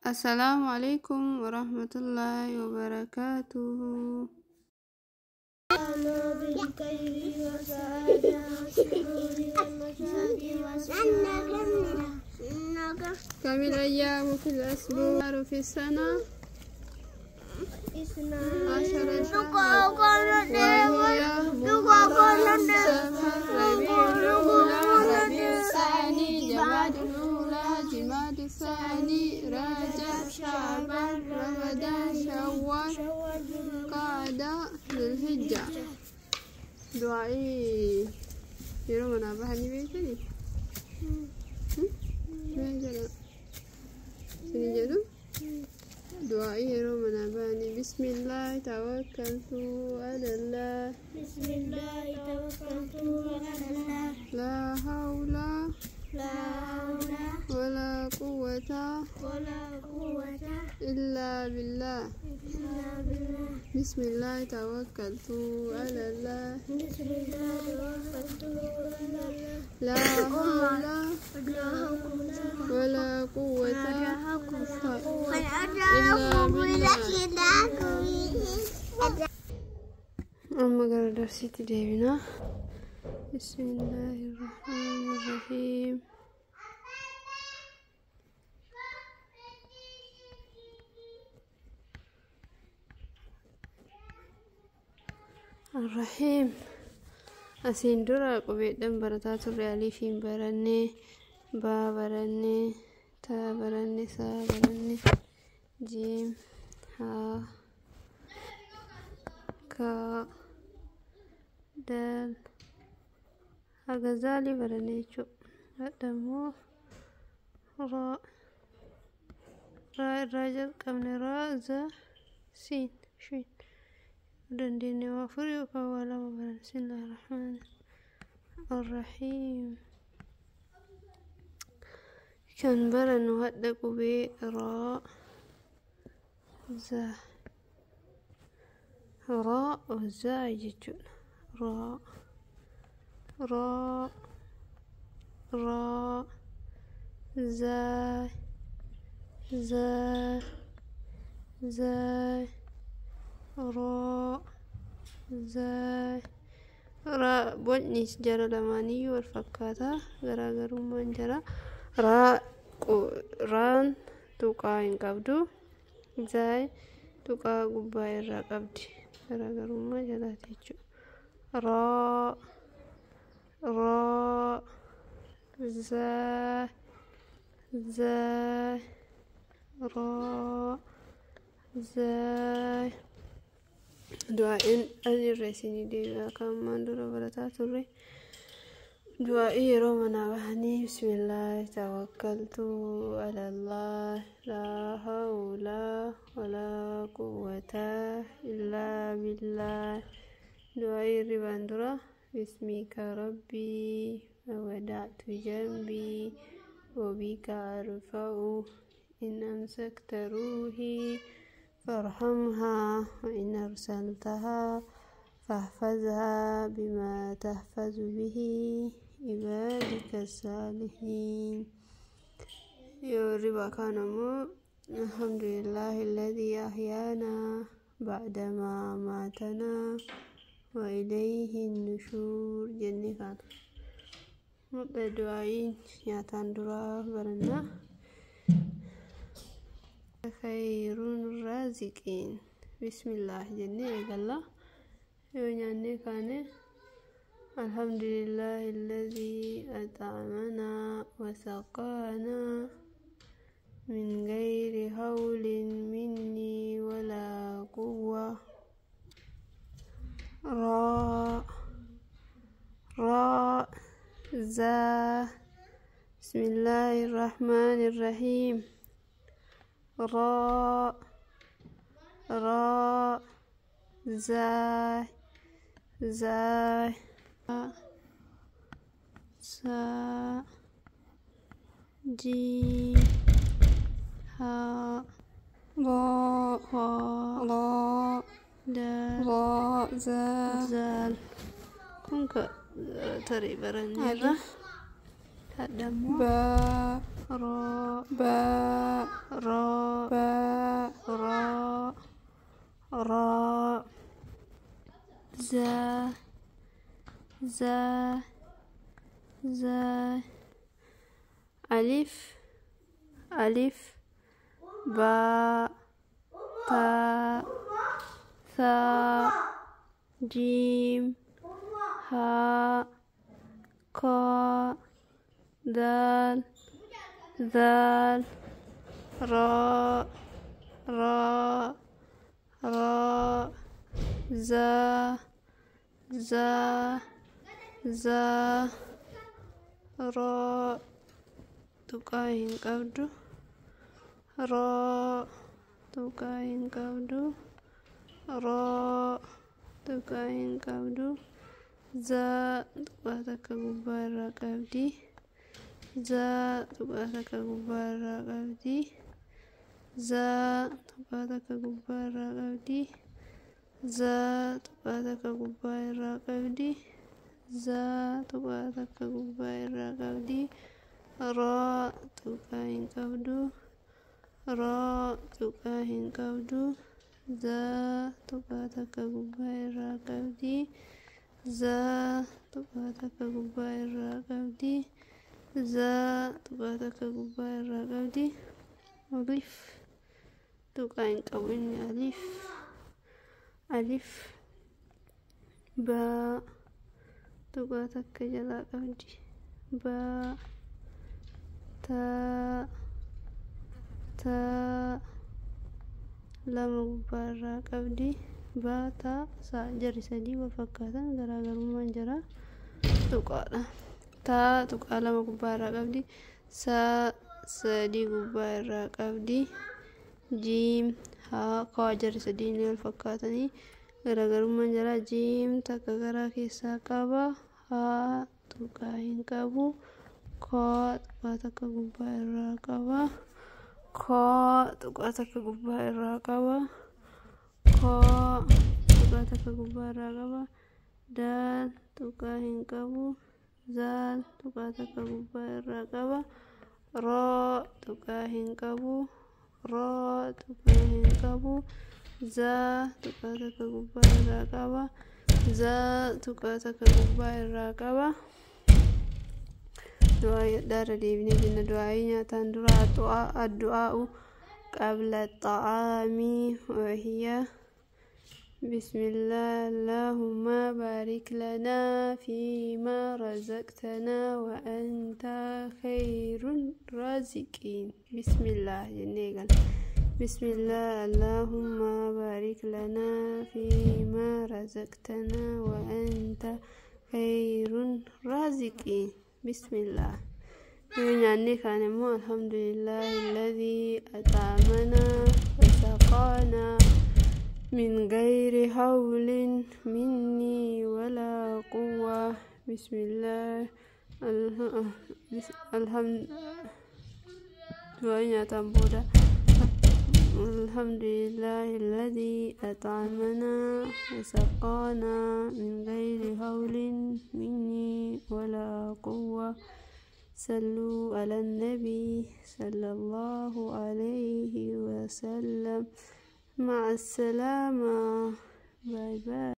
Assalaamu alaikum warahmatullaahi wabarakaatuhu. كم الأيام في الأسبوع في السنة؟ 10 شهر، وهي محرم، صفر، ربيع الأولى، ربيع الثاني، جماد الأولى، جماد الثاني، رجب، شعبان، رمضان، شوال، قعدة، ذو الحجة. Du'aa'ii yeroo manaa bahanii beektanii? Maal jedha? Isin jedhu? Du'aa'ii yeroo manaa bahanii: Bismillah tawakkaltu alallah. بسم الله توكلت على الله. Laa hawla لا حول walaa quwwata ولا قوة illaa billah. إلا بالله. Bismillah tawakkaltu alallah. بسم الله توكلت على الله. Laa hawla لا حول walaa quwwata ولا illaa billah. Amma gara darsiitti deebina. Bismillaahi rahmaani rahiim. Arrahiim. Asiin dura qubeedhaan barataa turre: aliifiin barannee, baa barannee, taa baranne, saa baranne, jiim, haa, kaa, daal, haga zaalii baranne jechuudha. Hadha immoo raa, raa irraa jalqabne: raa, za, siin, shiin. Dandeenye waa afur yookaan waa lama baranne. Bismillaahi rahmaani arrahiim. Kan barannu hadha qubee raa, za, raa, zaa jechuudha. Raa, raa, raa, zaa, zaa, zaa, raa, zaa, raa. Bocni jara lamaaniyyuu wal fakkaata, garaagarummaan jara raa, raan tuqaa hin qabdu, zaay tuqaa gubbaa irraa qabdi. Garaagarummaa jalaati jechuudha. Raa, raa, zaa, zaa, raa, zaa. Du'aa'iin anirra isinii deebi'a kan ammaan dura barataa turre. Du'aa'ii yeroo manaa bahanii: Bismillaahi tawakkaltu alallah, laa hawla walaa quwwata illaa billah. Du'aa'ii hirribaan dura: bismika rabbii wada'tu jambii wabika arfa'u, in amsakta ruuhii فارحمها، وإن أرسلتها فاحفظها بما تحفظ به عبادك الصالحين. يوربا كان الحمد لله الذي أحيانا بعدما ماتنا وإليه النشور جنة. كان دعائين nyaataan duraa barannaa. خير الرازقين. بسم الله jennee eegalla. Yoo nyaannee kaane: الحمد لله الذي أطعمنا وسقانا من غير حول مني ولا قوة. راء، راء، زا. بسم الله الرحمن الرحيم. راء، راء، زا، زا، سا، جيم، ها، ضاء، ضاء، دال، ضاء، زال. Kun ka tarii baranneerra. Hadha immoo باء raa, باء raa. Za, Za, Alif, Alif, Ba, Ta, Tha, Jim, Ha, Ka, Dal, Zal, Ra, Ra, Ra, Za, Za, Za, Ra, tuqaa hin qabdu, Ra, tuqaa hin qabdu, Ra, tuqaa hin qabdu, Za, tuqaa takka gubbaa irraa qabdi, Za, tuqaa takka gubbaa irraa qabdi, Za, tuqaa takka gubbaa irraa qabdi, Za, tuqaa takka gubbaa irraa qabdi, Za, tuqaa takka gubbaa irraa qabdi, Ra, tuqaa hin qabdu, Ra, tuqaa hin qabdu, Za, tuqaa takka gubbaa irraa qabdi, Za, tuqaa takka gubbaa irraa qabdi, Za, tuqaa takka gubbaa irraa qabdi, Alif, tuqaa hin qabu inni alif, alif, Ba, tuqaa takka jalaa qabdi, Ba, Ta, Ta, lama gubbaa irraa qabdi, Ba, Ta, Sa, jarri sadii wal fakkaatan garaagarummaan jira tuqaadha. Ta, tuqaa lama gubbaa irraa qabdi, Sa, sadii gubbaa irraa qabdi, Jiim, Haa, Kaa, jarri sadii illee wal fakkaatanii garaagarummaan jira. Jiim takka garaa keessaa qaba, Haa, tuqaa hin qabu, Kaa, tuqaa takka gubbaa irraa qaba, Kaa, tuqaa takka gubbaa irraa qaba, Koo, tuqaa takka gubbaa irraa qaba, Daal, tuqaa hin qabu, Zaal, tuqaa takka gubbaa irraa qaba, Roo, tuqaa hin qabu, Roo, tuqaa hin qabu, Zaa, tuqaa takka gubbaa irraa qaba, Zaa, tuqaa takka gubbaa irraa qaba. Du'aa irra deebinee jenna. Du'aa'ii nyaataan dura addu'aa'u qabla xa'aamii wahiya بسم الله اللهم بارك لنا فيما رزقتنا وأنت خير الرازقين. بسم الله جنيقا. بسم الله اللهم بارك لنا فيما رزقتنا وأنت خير الرازقين. بسم الله. يعني كان الحمد لله الذي أطعمنا وسقانا من غير حول مني ولا قوة. بسم الله الحمد الحمد لله الذي أطعمنا وسقانا من غير حول مني ولا قوة. صلوا على النبي صلى الله عليه وسلم. مع السلامة. باي باي.